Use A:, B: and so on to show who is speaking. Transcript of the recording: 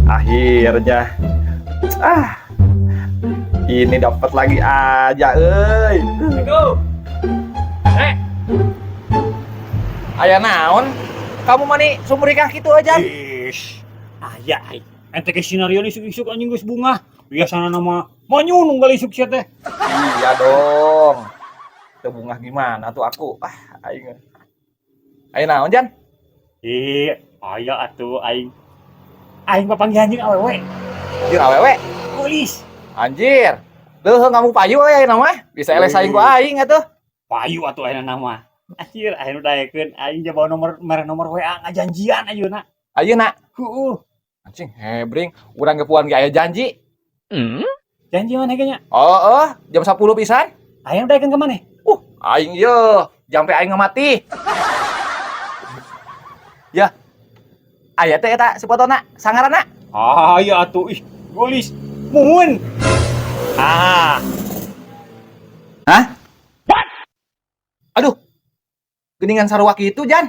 A: Akhirnya. Ah. Ini dapat lagi aja, euy.
B: Assalamualaikum. Eh,
A: Aya naon? Kamu mani sumringah kitu aja.
B: Ish. Aya aing. Ente ke sinario isuk-isuk anjing geus bungah. Biasana nama manyun unggal isuk sia teh.
A: Iya dong. Teu bungah gimana tuh aku? Ah, aing. Aya naon, Jan?
B: Ih, aya atuh aing. Aing papanggihan jeung awewe.
A: Jeung awewe.
B: Geulis.
A: Anjir. Leuheung kamu payu we ayeuna mah. Bisa eleh saing ku aing atuh.
B: Payu atuh ayeuna nama. Anjir, ayeuna daekeun aing bawa nomor mere nomor WA ngajanjian ayeuna.
A: Ayeuna.
B: Heueuh.
A: Anjing hebring, urang ge puan ge aya janji.
B: Janji mana kayaknya?
A: Oh, jam 10 pisan.
B: Aing daekeun ka maneh?
A: Aing ye, jampe aing ngamati. Ya. Aya teh eta si fotona, sangaranna.
B: Ah, iya atuh ih, geulis. Muhun. Ah,
A: Hah? Aduh. Geningan sarua kitu, Jan.